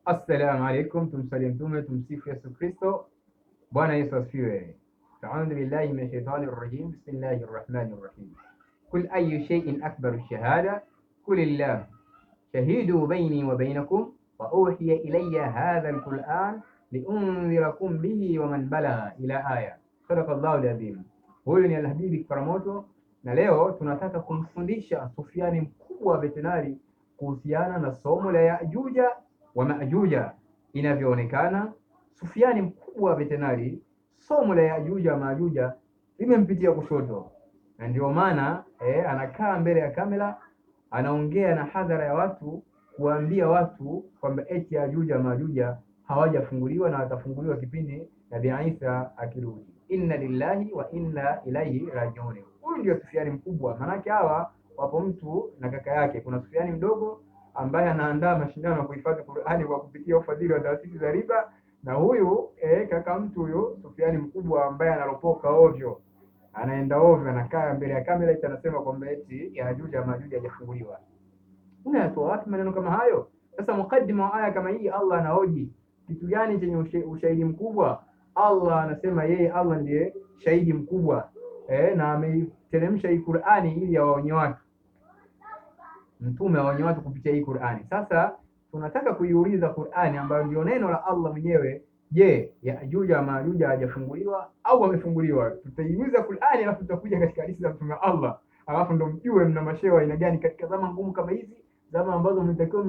Assalamu alaikum, tumsalie Mtume, tumsifu Yesu Kristo. Bwana Yesu asifiwe. Audhu billahi min shaitani rrajim. Bismillahi rrahmani rrahim. Kul ayu shay'in akbaru shahada kul illah shahidu baini wa bainakum wa uhiya ilayya hadha alquran liundhirakum bihi wa man balagha ila aya. Sadakallahu alazim. Huyu ni Alhabibi Kiparamoto, na leo tunataka kumfundisha Sufiani mkubwa wa vetenari kuhusiana na somo la Yajuja wa Majuja. Inavyoonekana, Sufiani mkubwa wa vetenari, somo la Yajuja wa Majuja limempitia kushoto, na ndio maana anakaa mbele ya kamera anaongea na hadhara ya watu kuwaambia watu kwamba eti Yajuja Majuja hawajafunguliwa na watafunguliwa kipindi Nabii Isa akirudi. Inna lillahi wa inna ilaihi rajiun. Huyu ndio Sufiani mkubwa. Maanake hawa wapo mtu na kaka yake. Kuna Sufiani mdogo ambaye anaandaa mashindano ya kuhifadhi Qur'ani kwa kupitia ufadhili wa taasisi za riba, na huyu kaka mtu huyu Sufiani mkubwa ambaye anaropoka ovyo, anaenda ovyo, anakaa mbele ya kamera eti anasema kwamba eti Yajuja Majuja hajafunguliwa. Unayatoa wapi maneno kama hayo? Sasa mukaddima wa aya kama hii, Allah anahoji kitu gani chenye ushahidi mkubwa? Allah anasema yeye Allah ndiye shahidi mkubwa na ameiteremsha hii Qur'ani ili awaonye watu, mtume awaonye watu kupitia hii Qur'ani. Sasa tunataka kuiuliza Qur'ani ambayo ndio neno la Allah mwenyewe, je, Yajuja Majuja hajafunguliwa au amefunguliwa? Tutaiuliza Qur'ani alafu tutakuja katika hadithi za mtume Allah, alafu ndo mjue mna mashehe aina gani katika zama ngumu kama hizi, zama ambazo mnatakiwa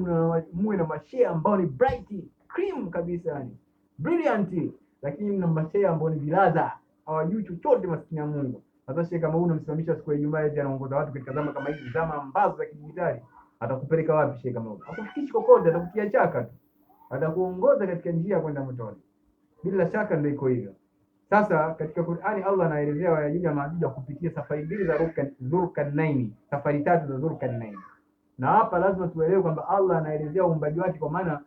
muwe na mashehe ambao ni bright cream kabisa, yani brilliant, lakini mna mashehe ambao ni vilaza, hawajui chochote, maskini ya Mungu. Sasa shehe kama huyu unamsimamisha siku ya Ijumaa eti anaongoza watu katika zama kama hizi, zama ambazo za kidijitali, atakupeleka wapi shehe kama huyu? Hakufikishi kokote, atakutia chaka tu, atakuongoza katika njia kwenda motoni. Bila shaka ndio iko hivyo. Sasa katika Qur'ani Allah anaelezea Wayajuja Majuja kupitia safari mbili za Dhulqarnaini, safari tatu za Dhulqarnaini. Na hapa lazima tuelewe kwamba Allah anaelezea uumbaji wake, kwa maana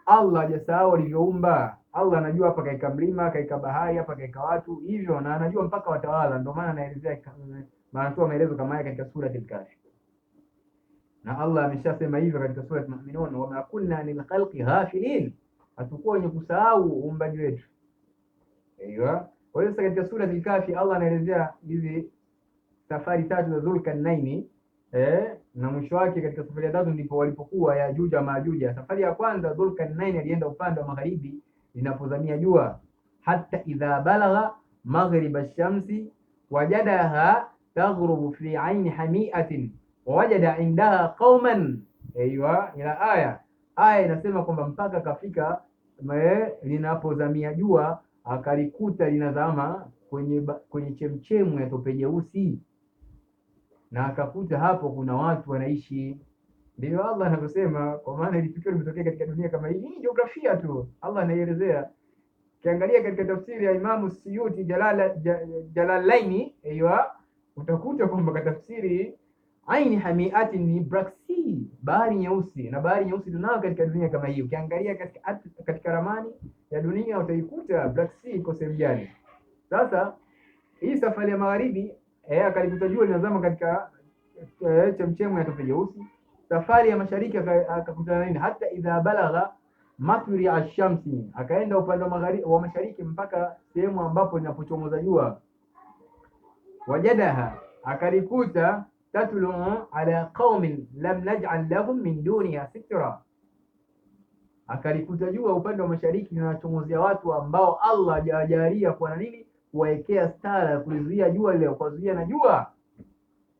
Allah hajasahau alivyoumba. Allah anajua hapa kaika mlima, kaika bahari, hapa kaika watu hivyo, na anajua mpaka watawala. Ndio maana anaelezea, anatoa maelezo kama haya katika sura Al-Kahf. Na Allah ameshasema hivyo katika sura Al-Mu'minun, wama kunna anil khalqi ghafilin, hatukuwa wenye kusahau uumbaji wetu. Aiyo. Kwa hiyo sasa katika sura Al-Kahfi Allah anaelezea hizi safari tatu za Dhulqarnaini na mwisho wake katika safari ya tatu ndipo walipokuwa Yajuja Majuja. Safari ya kwanza Dhulqarnaini alienda upande wa magharibi linapozamia jua, hata idha balagha maghriba shamsi wajadaha taghrubu fi aini hamiatin wawajada indaha qauman. Aiwa, ila aya aya inasema kwamba mpaka kafika linapozamia jua akalikuta linazama kwenye chemchemu ya tope jeusi, na akakuta hapo kuna watu wanaishi. Ndio Allah anavyosema, kwa maana ili tukio limetokea katika dunia kama hii. Hii jiografia tu Allah anaielezea. Ukiangalia katika tafsiri ya Imamu Suyuti Jalalaini, aiwa, utakuta kwamba katafsiri aini hamiati ni Black Sea, bahari nyeusi, na bahari nyeusi tunayo katika dunia kama hii. Ukiangalia katika ramani ya dunia utaikuta Black Sea iko sehemu gani. Sasa hii safari ya magharibi akalikuta jua linazama katika chemchemu ya tope jeusi. Safari ya mashariki akakutana nini? Hata idha balagha matri ashamsi, akaenda upande wa magharibi wa mashariki mpaka sehemu ambapo linapochomoza jua. Wajadaha, akalikuta tatlu ala qaumin lam naj'al lahum min duniha sitra, akalikuta jua upande wa mashariki linachomozea watu ambao Allah hajawajalia kwa nini kuwaekea stara kulizuia jua lile, kuwazuia na jua.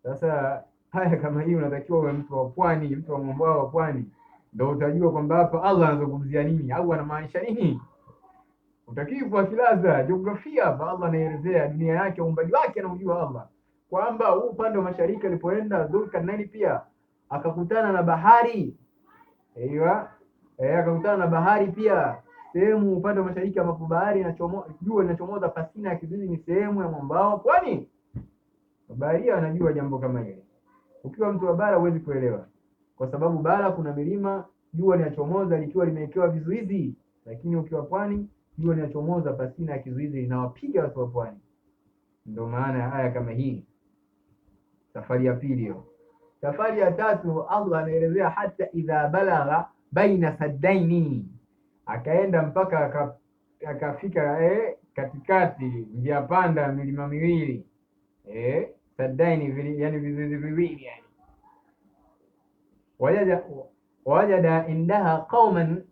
Sasa haya kama hii unatakiwa uwe mtu wa pwani, mtu wa mwambao wa pwani, ndio utajua kwamba hapa Allah anazungumzia nini au anamaanisha nini. Utakiwa kwa kilaza jiografia hapa Allah anaelezea dunia yake, uumbaji wake anaujua Allah, kwamba huu upande wa mashariki alipoenda Dhulqarnaini pia akakutana na bahari. Aiwa, akakutana na bahari pia sehemu upande wa mashariki ambapo bahari inachomoza, jua linachomoza pasina ya kizuizi, ni sehemu ya mwambao pwani. Baharia anajua jambo kama hili. Ukiwa mtu wa bara huwezi kuelewa, kwa sababu bara kuna milima, jua linachomoza likiwa limewekewa vizuizi, lakini ukiwa pwani jua linachomoza pasina ya kizuizi linawapiga watu wa pwani. Ndio maana ya aya kama hii. Safari ya pili hiyo. Safari ya tatu Allah anaelezea hata idha balagha baina saddaini, Akaenda mpaka akafika katikati njia panda milima miwili sadaini, yani vizuizi viwili yani. Wajada indaha qauman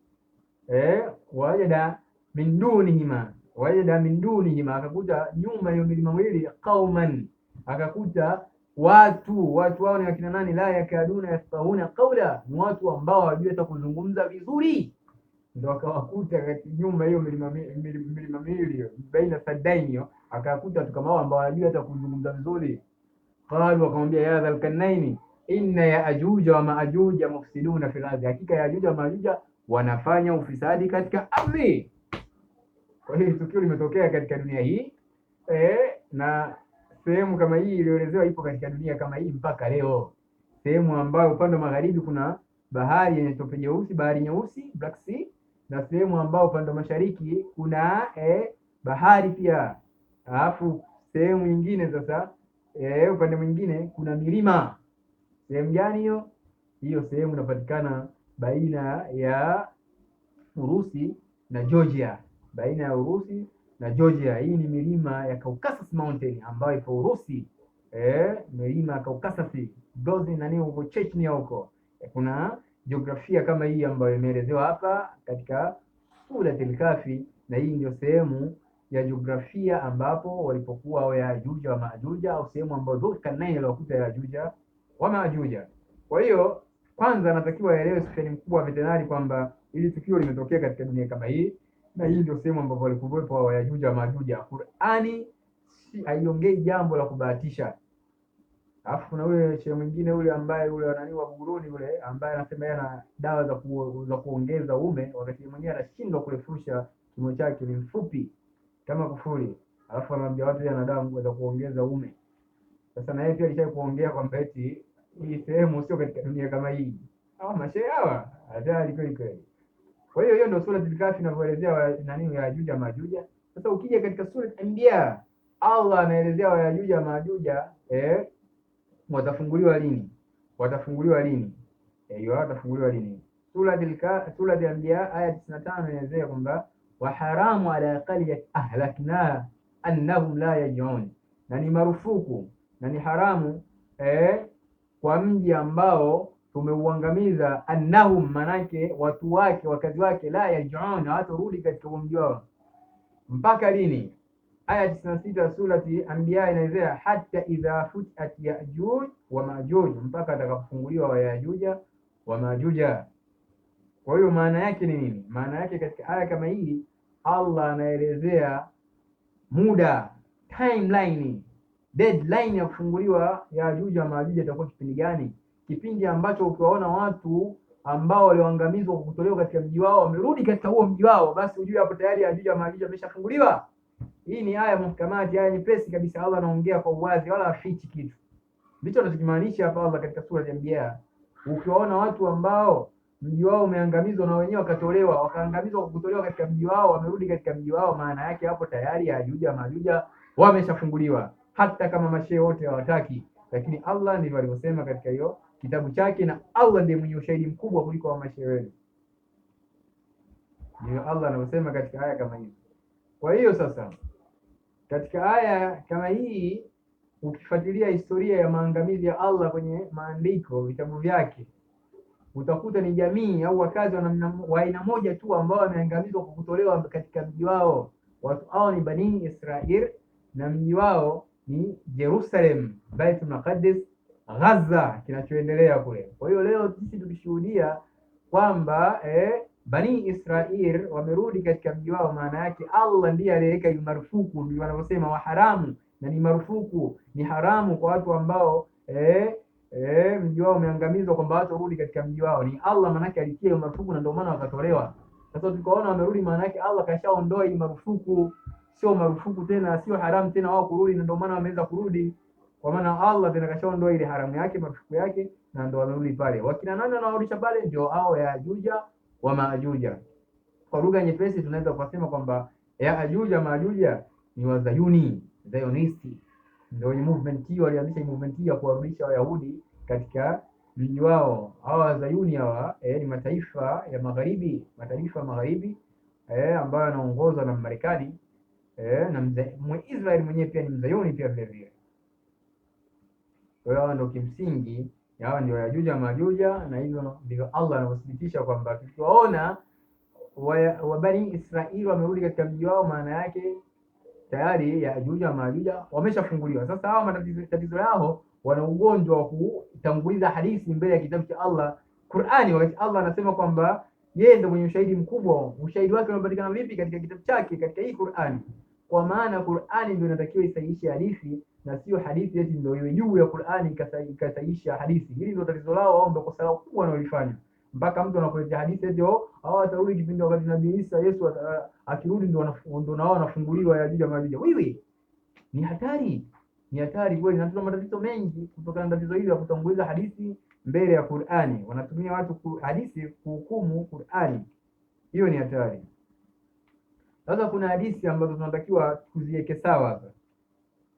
wajada min dunihima, wajada min dunihima, akakuta nyuma ya milima miwili qauman, akakuta watu wao ni akina nani? La yakaduna yafqahuna qawla, ni watu ambao hawajui hata kuzungumza vizuri. Ndio akawakuta nyuma hiyo milima miwili baina sadaini, akakuta watu kama hao ambao hawajui hata kuzungumza vizuri. Qalu, wakamwambia ya dhal karnaini inna yaajuja wa maajuja mufsiduna fil ardi, hakika yaajuja wa maajuja wanafanya ufisadi katika ardhi. Kwa hiyo tukio limetokea katika dunia hii na sehemu kama hii iliyoelezewa ipo katika dunia kama hii mpaka leo, sehemu ambayo upande wa magharibi kuna bahari yenye tope jeusi, bahari nyeusi, Black Sea, na sehemu ambayo upande wa mashariki kuna bahari pia, alafu sehemu nyingine sasa upande mwingine kuna milima. Sehemu gani hiyo? Hiyo sehemu inapatikana baina ya Urusi na Georgia, baina ya Urusi na Georgia. Hii ni milima ya Caucasus Mountain ambayo ipo Urusi. Milima ya Caucasus, Grozny na nini huko Chechnya huko. Kuna jiografia kama hii ambayo imeelezewa hapa katika Suratul Kahfi, na hii ndio sehemu ya jiografia ambapo walipokuwa Yaajuja wa Maajuja, au sehemu ambayo Dhulqarnain aliwakuta Yaajuja wa Maajuja. Kwa hiyo kwanza anatakiwa aelewe Sufyani mkubwa wa veterinari kwamba ili tukio limetokea katika dunia kama hii, na hii ndio sehemu ambapo walikuwepo Yaajuja wa Maajuja. Qur'ani si haiongei jambo la kubahatisha. Alafu kuna yule shehe mwingine yule ambaye yule nani wa Buguruni yule ambaye anasema yeye ana dawa za kuongeza ume, wakati mwenyewe anashindwa kurefusha kimo chake, ni mfupi kama kufuri, alafu anaambia watu yeye ana dawa za kuongeza ume. Sasa na yeye pia alishawahi kuongea kwamba eti hii sehemu sio katika dunia kama hii. Hawa mashehe hawa hatari kweli kweli. Kwa hiyo hiyo ndio Suratul Kahfi inavyoelezea nani Yaajuja Maajuja. Sasa ukija katika Surat Anbiya, Allah anaelezea Yaajuja Maajuja watafunguliwa lini? Watafunguliwa lini? Hiyo watafunguliwa lini? Surat Anbiya aya 95 inaelezea kwamba wa haramu ala qaryat ahlakna annahum la yaj'un, na ni marufuku na ni haramu kwa mji ambao tumeuangamiza, annahum manake watu wake, wakazi wake, la yarjiun, hawatarudi katika mji wao. Mpaka lini? Aya 96 surati Anbiya inaelezea hata idha futihat Yajuj wa Majuj, mpaka atakapofunguliwa wa Yajuja wa Majuja. Kwa hiyo maana yake ni nini? Maana yake katika aya kama hii Allah anaelezea muda, timeline, deadline ya kufunguliwa Yajuja wa Majuja itakuwa kipindi gani? Kipindi ambacho ukiwaona watu ambao walioangamizwa kwa kutolewa katika mji wao wamerudi katika huo mji wao, basi ujue hapo tayari Yajuja wa Majuja wameshafunguliwa. Hii ni aya muhkamati, aya nyepesi kabisa. Allah anaongea kwa uwazi, wala hafichi kitu. Ndicho anachokimaanisha hapa Allah katika sura ya Anbiya. Ukiwaona watu ambao mji wao umeangamizwa na wenyewe wakatolewa, wakaangamizwa kwa kutolewa katika mji wao, wamerudi katika mji wao, maana yake hapo tayari Yajuja Majuja wameshafunguliwa, hata kama mashehe wote hawataki, lakini Allah ndivyo alivyosema katika hiyo kitabu chake, na Allah ndiye mwenye ushahidi mkubwa kuliko wa mashehe wenu. Ndio Allah anavyosema katika aya kama hizi. Kwa hiyo sasa katika aya kama hii ukifuatilia historia ya maangamizi ya Allah kwenye maandiko, vitabu vyake, utakuta ni jamii au wakazi wa aina moja tu ambao wameangamizwa kwa kutolewa katika mji wao. Watu hao ni Bani Israel na mji wao ni Jerusalem, Baitul Maqdis, Gaza, kinachoendelea kule. Kwa hiyo leo sisi tukishuhudia kwamba Bani Israel wamerudi katika mji wao, maana yake Allah ndiye aliyeweka hiyo marufuku, ndio wanavyosema wa haramu, na ni marufuku, ni haramu kwa watu ambao mji wao umeangamizwa, kwamba watu warudi katika mji wao. Ni Allah maana yake alitia hiyo marufuku, na ndio maana wakatolewa. Sasa tukaona wamerudi, maana yake Allah kashaondoa hii marufuku, sio marufuku tena, sio haramu tena wao kurudi, na ndio maana wameweza kurudi, kwa maana Allah tena kashaondoa ile haramu yake, marufuku yake, na ndio wamerudi pale. Wakina nani wanawarudisha pale? Ndio hao Yajuja wa Majuja. Kwa lugha nyepesi tunaweza kusema kwamba Yajuja Majuja ni Wazayuni, Zionisti, ndio wenye movement hiyo, walianzisha movement hiyo ya kuwarudisha Wayahudi katika mji wao. Hawa Wazayuni hawa ni mataifa ya magharibi, mataifa magharibi ambayo anaongozwa na Marekani na Mwisraeli mwenyewe pia ni mzayuni pia vile vile. Kwa hiyo hawa ndio kimsingi, hawa ndio Yajuja Majuja, na hivyo ndivyo Allah anavyothibitisha kwamba tukiwaona wa Bani Israeli wamerudi katika mji wao, maana yake tayari Yajuja Majuja wameshafunguliwa. Sasa hawa tatizo yao, wana ugonjwa wa kutanguliza hadithi mbele ya kitabu cha Allah Qur'ani, wakati Allah anasema kwamba yeye ndio mwenye ushahidi mkubwa. Ushahidi wake unapatikana vipi? Katika kitabu chake, katika hii Qur'ani. Kwa maana Qur'ani ndio inatakiwa isahihishe hadithi na sio hadithi eti ndio iwe juu ya Qur'ani ikasahihisha hadithi. Hili ndio tatizo lao, au ndio kosa lao kubwa wanalofanya. Mpaka mtu anakuletea hadithi eti hao watarudi kipindi wakati Nabii Isa Yesu akirudi ndio nao wanafunguliwa Yajuja Majuja. Wewe ni hatari. Ni hatari kweli, na tuna matatizo mengi kutokana na tatizo hili la kutanguliza hadithi mbele ya Qur'ani. Wanatumia watu hadithi kuhukumu Qur'ani. Hiyo ni hatari. Sasa kuna hadithi ambazo tunatakiwa kuziweke sawa hapa.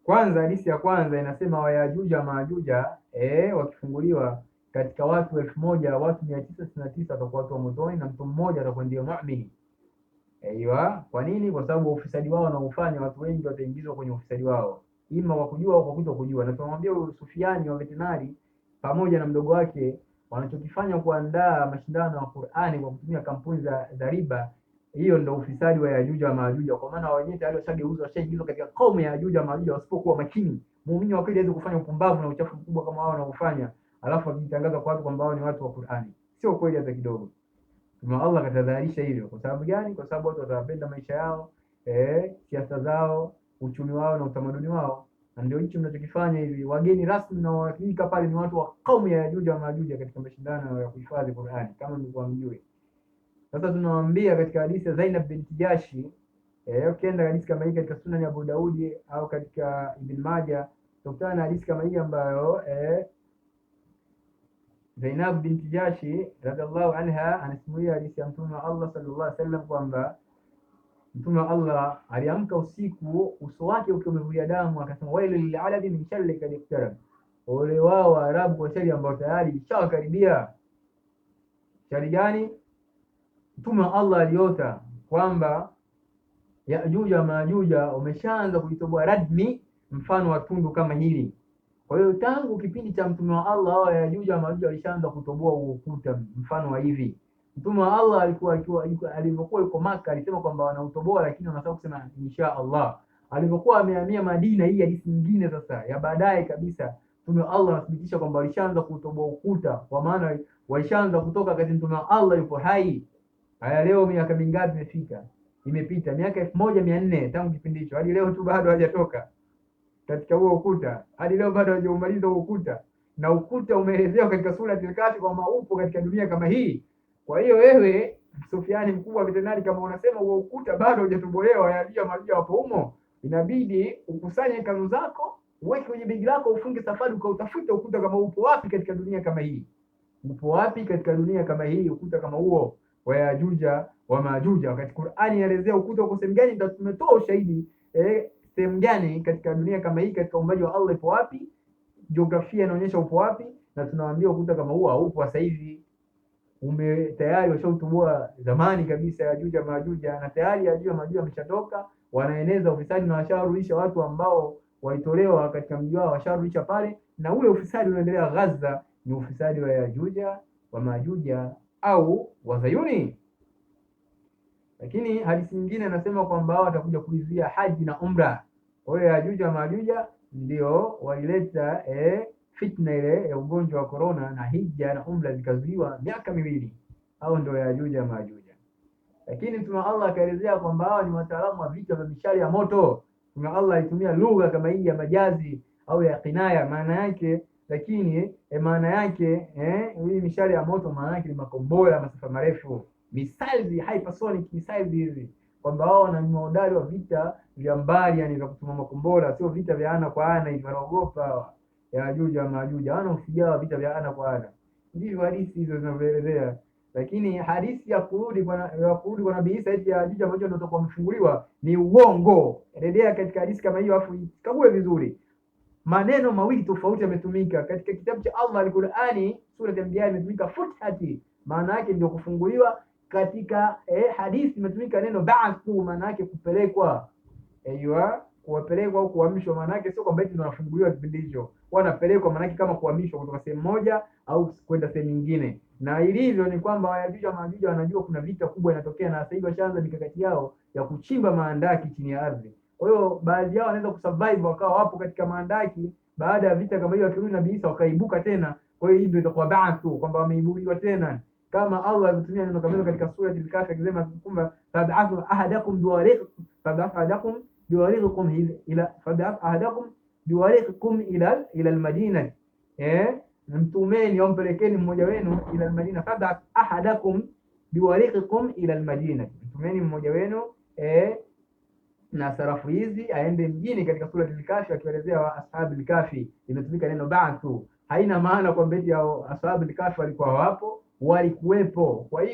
Kwanza, hadithi ya kwanza inasema Wayajuja Majuja wakifunguliwa katika watu 1000 watu 999 watakuwa watu wa motoni na mtu mmoja atakuwa ndiye muumini. Aiwa, kwa nini? Kwa sababu ufisadi wao wanaofanya, watu wengi wataingizwa kwenye ufisadi wao, ima kwa kujua au kwa kutokujua. Na tunamwambia huyu Sufiani wa veterinari pamoja na mdogo wake wanachokifanya kuandaa mashindano ya Qur'ani kwa kutumia kampuni za riba, hiyo ndio ufisadi wa Yajuja Majuja. Kwa maana wenyewe tayari washageuzwa, washaingizwa katika kaumu ya Yajuja Majuja wasipokuwa makini. Muumini wa kweli hawezi kufanya upumbavu na uchafu mkubwa kama wao wanaofanya, alafu akijitangaza kwa watu kwamba wao ni watu wa Qur'ani. Sio kweli hata kidogo. Tuma Allah katadharisha hivyo. Kwa sababu gani? Kwa sababu watu watapenda maisha yao, siasa zao, uchumi wao na utamaduni wao. Na ndio hicho mnachokifanya hivi. Wageni rasmi na wawakilika pale ni watu wa kaumu ya Yajuja Majuja katika mashindano ya kuhifadhi Qur'ani, kama mlikuwa mjui. Sasa tunawaambia katika hadithi ya Zainab binti Jashi, ukienda hadithi kama hii katika Sunan ya Abu Daudi au katika Ibn Majah, utakutana na hadithi kama hii ambayo Zainab binti Jashi radhiallahu anha anasimulia hadithi ya Mtume wa Allah sallallahu alaihi wasallam kwamba Mtume wa Allah aliamka usiku uso wake ukiwa umevuja damu, akasema wailu lilarabi min sharri kad iktarab, ole wao Waarabu kwa shari ambayo tayari ishawakaribia. Shari gani? Mtume wa Allah aliota kwamba Yajuja Majuja wameshaanza kuitoboa radmi mfano wa tundu kama hili. Kwa hiyo tangu kipindi cha Mtume wa Allah hao Yajuja Majuja walishaanza kutoboa ukuta mfano wa hivi. Mtume wa Allah alikuwa alivyokuwa yuko Maka alisema kwamba wanautoboa, lakini wanasahau kusema insha Allah. Alivyokuwa amehamia Madina, hii hadithi nyingine sasa ya baadaye kabisa, Mtume wa Allah anathibitisha kwamba walishaanza kutoboa ukuta, kwa maana walishaanza kutoka wakati Mtume wa Allah yupo hai. Haya, leo miaka mingapi imefika? Imepita miaka 1400 tangu kipindi hicho, hadi leo tu bado hajatoka katika huo ukuta, hadi leo bado hajaumaliza huo ukuta, na ukuta umeelezewa katika sura ya Al-Kahfi kwamba upo katika dunia kama hii. Kwa hiyo wewe Sufiani mkubwa wa veterinari, kama unasema huo ukuta bado hujatobolewa, Yajuja Majuja wapo humo, inabidi ukusanye kanzu zako, uweke kwenye begi lako, ufunge safari ukautafute ukuta kama upo wapi katika dunia kama hii. Upo wapi katika dunia kama hii ukuta kama huo wa Yajuja wa Majuja? Wakati Qur'ani inaelezea ukuta uko sehemu gani, ndio tumetoa ushahidi sehemu gani katika dunia kama hii, katika uumbaji wa Allah ipo wapi, jiografia inaonyesha upo wapi, na tunawaambia ukuta kama huo haupo sasa hivi, ume tayari washautoboa zamani kabisa Yajuja Majuja, na tayari Yajuja Majuja wameshatoka, wanaeneza ufisadi na washarudisha watu ambao walitolewa katika mji wao, washarudisha pale, na ule ufisadi unaendelea Gaza ni ufisadi wa Yajuja wa Majuja au Wazayuni. Lakini hadithi nyingine anasema kwamba hao watakuja kuizuia haji na umra. Kwa hiyo Yajuja Majuja ndio walileta fitna ile ya ugonjwa wa corona, na hija na umra zikazuiwa miaka miwili. Hao ndio Yajuja Majuja. Lakini Mtume Allah akaelezea kwamba hao ni wataalamu wa vita vya mishale ya moto. Mtume Allah alitumia lugha kama hii ya majazi au ya kinaya, maana yake lakini maana yake hii mishale ya moto maana yake ni makombora ya masafa marefu, missiles, hypersonic missiles hizi, kwamba wao wana mahodari wa vita vya mbali, yani vya kutuma makombora, sio vita vya ana kwa ana hivi. Wanaogopa Yajuja Majuja, hawana ushujaa wa vita vya ana kwa ana. Ndivyo hadithi hizo zinavyoelezea. Lakini hadithi ya kurudi kwa Nabii Isa eti Yajuja Majuja ndio watakuwa wamefunguliwa ni uongo. Rejea katika hadithi kama hiyo, afu kague vizuri. Maneno mawili tofauti yametumika katika kitabu cha Allah Al-Qur'ani, sura ya Anbiya imetumika futhati, maana yake ndio kufunguliwa. Katika hadithi imetumika neno ba'thu, maana yake kupelekwa. Aiwa, kuwapelekwa au kuhamishwa, maana yake sio kwamba eti wanafunguliwa kipindi hicho, wanapelekwa maana yake kama kuhamishwa kutoka sehemu moja au kwenda sehemu nyingine. Na ilivyo ni kwamba Wayajuja wa Majuja wanajua kuna vita kubwa inatokea, na sasa hivi washaanza mikakati yao ya kuchimba maandaki chini ya ardhi. Kwa hiyo baadhi yao wanaweza kusurvive wakawa wapo katika maandaki, baada ya vita kama hiyo wakirudi Nabii Isa wakaibuka tena. Kwa hiyo hii ndio itakuwa ba'thu, kwamba wameibuliwa tena, kama Allah alivyotumia neno kama hilo katika sura Al-Kahfi akisema kwamba fab'athu ahadakum biwariq fab'athu ahadakum biwariqikum ila fab'athu ahadakum biwariqikum ila al-Madina, mtumeni au mpelekeni mmoja wenu ila al-Madina. Fab'ath ahadakum biwariqikum ila al-Madina, mtumeni mmoja wenu na sarafu hizi aende mjini. Katika sura Al-Kahfi akielezea wa ashabu al-Kahfi imetumika neno ba'thu, haina maana kwamba eti hao ashabu al-Kahfi walikuwa wapo, walikuwepo. Kwa hiyo